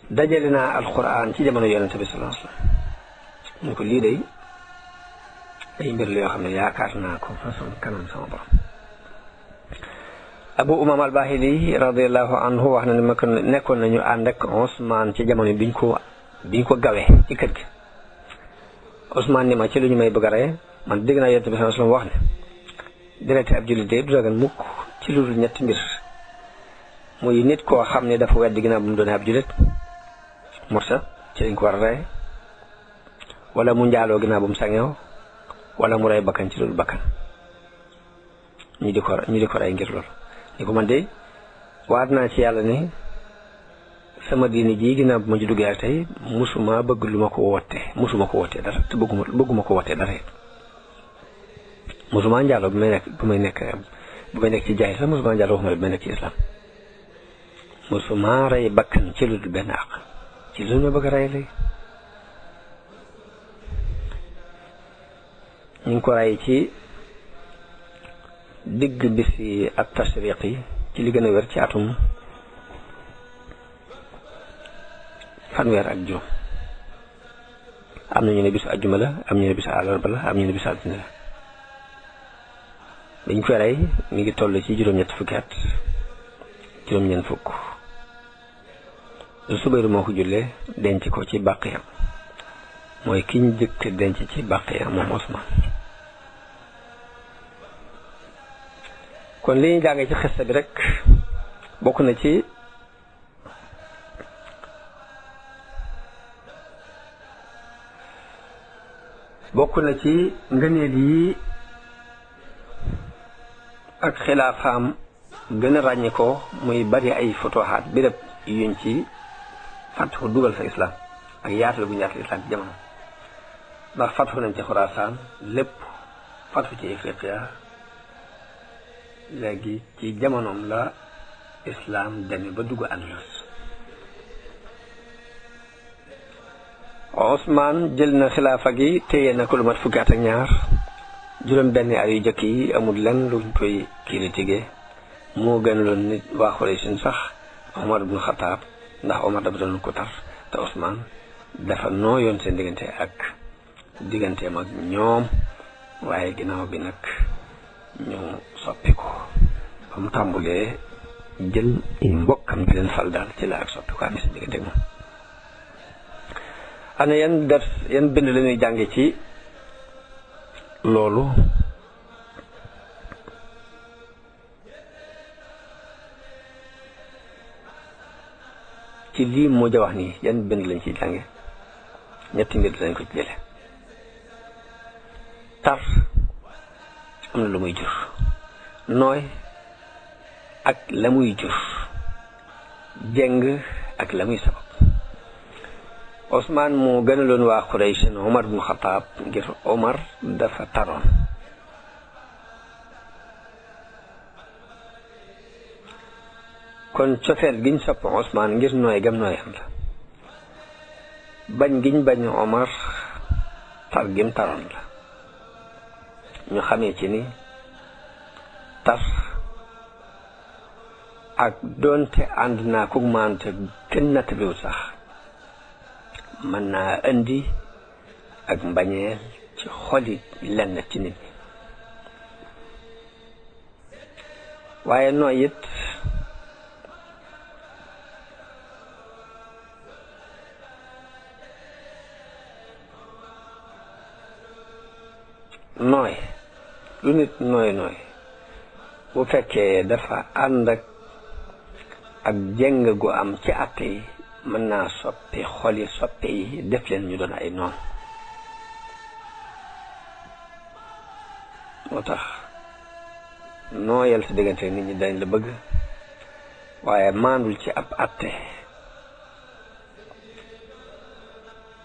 Speaker 1: dajale naa alquran ci jamono yonente bi sallallahu alayhi wasallam mu ko lii day ay mbir la yoo xam ne yaakaar naa ko fa sama kanam sama borom Abu Umaama al-Baahili radiyallahu anhu wax na ne ma ko nekkoon nañu ànd ak Usmaan ci jamono biñ ko gawee ci kër gi Usmaan ni ma ci lu ñu may bëgg a rey man dégg naa yonente bi sallallahu alayhi wasallam wax ne direct ab jullit de du dagan mukk ci lu dul ñetti mbir muy nit koo xam ne dafa weddi ginnaaw bu mu doon ab jullit murtad ci lañ ko war a rey wala mu njaaloo ginnaaw bu mu sangew wala mu rey bakkan ci loolu bakkan ñu di ko rey ngir loolu ni ko man de waat naa ci yàlla ni sama diini ji ginnaaw bu ma ci duggee ak tey musuma bëgg lu ma ko wootee dara te bëgguma ko wootee dara it musuma njaaloo bu may nekk ci jaay sax musuma njaaloo waxuma bu may nekk ci islam musuma rey bakkan ci lu dul benn àq ci lu ma bëgg a rey léegi ñu ngi ko rey ci digg bisi ak tashriq yi ci li gën a wér ci atum fanweer ak juróom am na ñu ne bisu àjjuma la am ñu ne bisu àllarba la am ñu ne bisu altine la dañ koy rey mi ngi toll ci juróom-ñett fukki at juróom-ñeent fukk Subayru moo ko jullee denc ko ci Baqiya mooy ki ñu jëkk denc ci Baqiya moom Usmaan kon li ñu jàngee ci xista bi rek bokk na ci bokk na ci ngëneel yi ak xilaafaam gën a ràññi ko muy bari ay futuhaat béréb yuñ ci fatxu dugal fa islam ak yaatal bu ñu yaatal islam ci jamono ndax fatxu nañ ci xuraasaan lépp fatxu ci Ifriqiya léegi ci jamonoom la islam demee ba dugg Andalus. Ousmane jël na xilaafa gi téye na ko lu mat fukki at ak ñaar juróom benn at yu jëkk yi amul lenn luñ koy critiquer moo gën loon nit waa Xuraysin sax Omar ibn Xataab ndax Omar dafa doon ko tar te Ousmane dafa nooyoon seen digganteem ak ñoom waaye ginnaaw bi nag ñu soppi ko ba mu tàmbulee jël ay mbokkam di leen fal daal ci la ak soppi ko amee seen diggante ak moom. ana yan bind la ñuy jànge ci loolu ci lii moo ja wax nii yan bind lañ ciy jànge ñetti mbir lañ ko ci jële tar am na lu muy jur nooy ak la muy jur jeng ak la muy sabab Ousmane moo gënaloon waa Quraysh Omar ibn Khattab ngir Omar dafa taroon kon cofeel giñ sopp Ousmane ngir nooy gam nooyam la bañ giñ bañ Omar tar gim taroon la ñu xamee ci ni tar ak doonte ànd naa ku maante kenn nattabliwul sax mën naa indi ak mbañeel ci xoli lenn ci nit ñi waaye nooy it nooy lu nit nooy bu fekkee dafa ànd ak jeng gu am ci àtte yi mën naa soppi xoli soppe yi def leen ñu doon ay noon moo tax nooyal sa diggante nit ñi dañ la bëgg waaye maandul ci ab àtte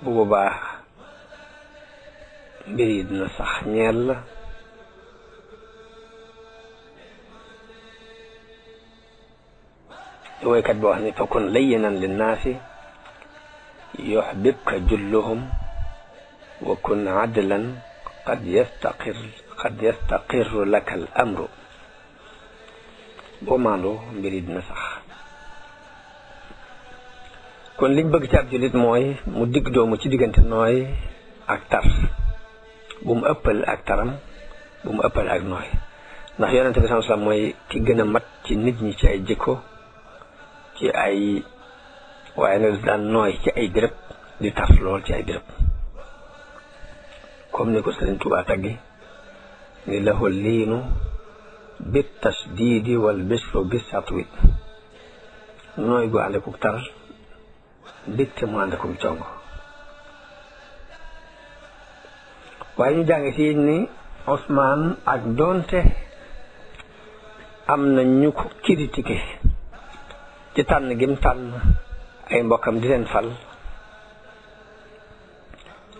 Speaker 1: bu boobaa mbir yi dina sax ñeel la woykat boo wax ne fa kun layyinan linnaasi yuhbibka julluhum wa kun adlan qad yastaqirru laka al amru boo maandoo mbir yi dina sax kon liñ bëgg ci ab jullit mooy mu digg doomu ci diggante nooy ak tar bu mu ëppal ak taram bu mu ëppal ak nooy ndax yonente bi sallallahu alayhi wasallam mooy ki gën a mat ci nit ñi ci ay jikko ci ay waaye nag daan nooy ci ay béréb di tar lool ci ay béréb comme ni ko Sëriñ Tuubaa taggi ni lahu liinu bit tasdiidi wal bisru bis satwi nooy gu ànd ak tar dégte mu ànd ak congo waaye ñu jànge ci ni Ousmane ak doonte am na ñu ko critiqué ci tànn gim tànn ay mbokkam di leen fal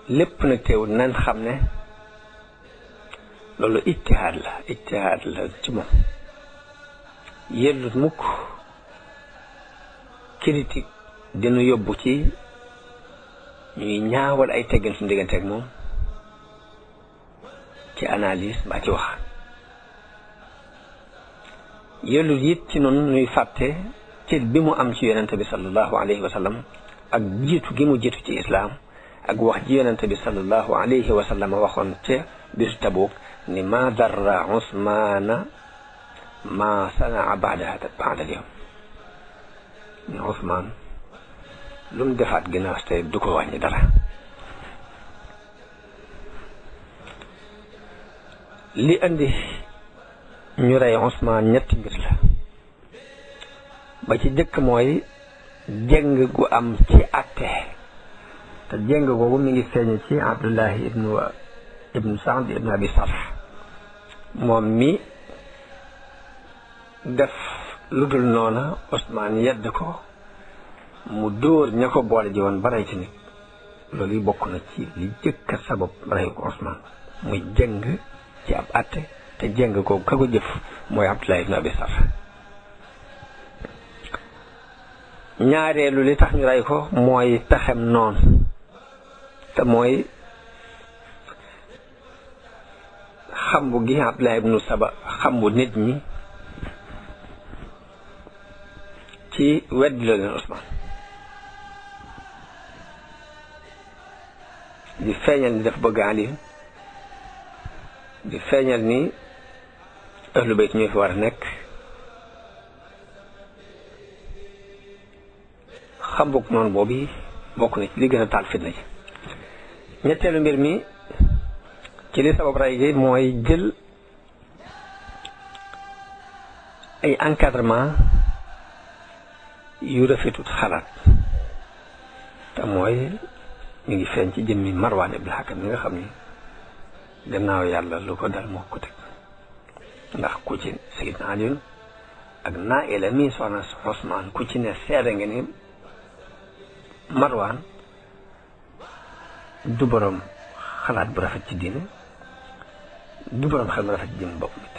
Speaker 1: lépp nag teewul nañ xam ne loolu ijtihaad la ci moom yellut mukk critique dina yóbbu ci ñuy ñaawal ay teggin suñu diggante ak moom ci analyse mbaa ci wax yellut it ci noonu ñuy fàtte ci bi mu am ci yonente bi sallallahu alayhi wa sallam ak jiitu gi mu jiitu ci islaam ak wax ji yonente bi sallallahu alayhi wa sallam waxoon ca bisu Tabuk ni ma darra Usmaana ma sanaa baada al-yawm ni Usmaan lu mu defaat ginnaaw tey du ko wàññi dara li andi ñu rey Usmaan ñetti mbir la ba ci jëkk mooy jeng gu am ci àtte te jeng googu mi ngi feeñ ci Abdullahi ibnu Saad ibnu Abi Sarh moom mi def lu dul noona Ousmane yedd ko mu dóor ña ko boole ji woon ba rey ci nit loolu yi bokk na ci li jëkk a sabab rey ko Ousmane muy jëng ci ab àtte te jëng ko ka ko jëf mooy Abdullah ibnu Abi Sarh ñaareelu li tax ñu rey ko mooy pexem noonu te mooy xambu gi Abdullah ibnu Saba xambu nit ñi ci weddi la leen Ousmane di feeñal ni daf bëgg Ali di feeñal ni ahlu bayt ñoo fi war a nekk xambuk noonu boobu bokk na ci li gën a taal fitna ji ñetteelu mbir mi ci li sabab rey gi mooy jël ay encadrement yu rafetut xalaat te mooy mi ngi feeñ ci jëmmi Marwan ibn Hakam mi nga xam ni gannaaw yàlla lu ko dal moo ko teg ndax ku ci Sayyidna Ali ak Naila mi soxna Ousmane ku ci ne seede nga ni Marwan du boroom xalaat bu rafet ci diine du boroom xel bu rafet ci jëmmi bopp nit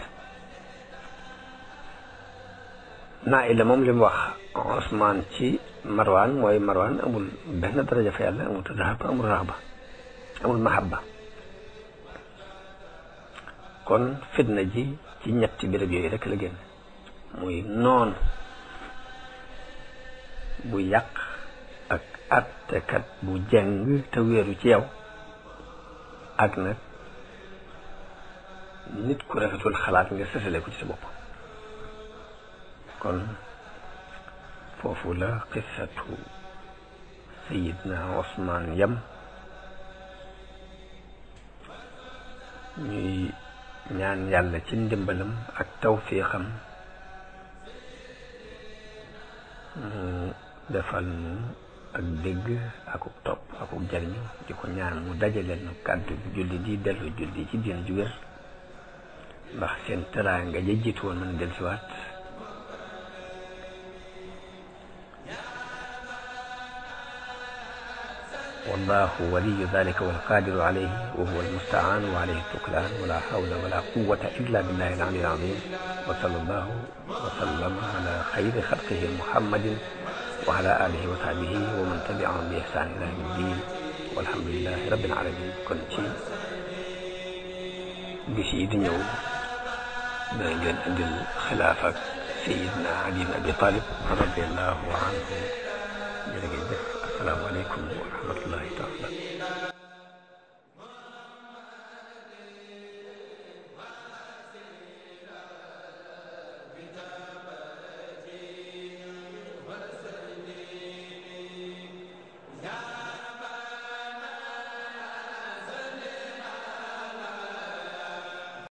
Speaker 1: Naila moom li mu wax Ousmane ci Marwan mooy Marwan amul benn daraja fa yàlla amul rahaba amul raxba amul mahabba kon fitna ji ci ñetti béréb yooyu rek la génn muy noon bu yàq ak attekat bu jeng te wéeru ci yow ak nag nit ku rafetul xalaat nga sësale ko ci sa bopp kon foofu la qissatu Sayyidna Ousmane yam ñuy ñaan yàlla ci ndimbalam ak tawfiixam mu defal nu ak dégg akuk topp akuk jariñu di ko ñaan mu dajaleel nu kàddu julli di dellu julli ci diine ju wér ndax seen teraanga ja jiitu woon mën a dellusiwaat والله ولي ذلك والقادر عليه وهو المستعان وعليه التكلان ولا حول ولا قوة إلا بالله العلي العظيم وصلى الله وسلم على خير خلقه محمد وعلى آله وصحبه ومن تبعهم بإحسان إلى يوم الدين والحمد لله رب العالمين كنت بشيء نيو بين عند الخلافة سيدنا علي بن أبي طالب رضي الله عنه السلام عليكم ورحمة الله تعالى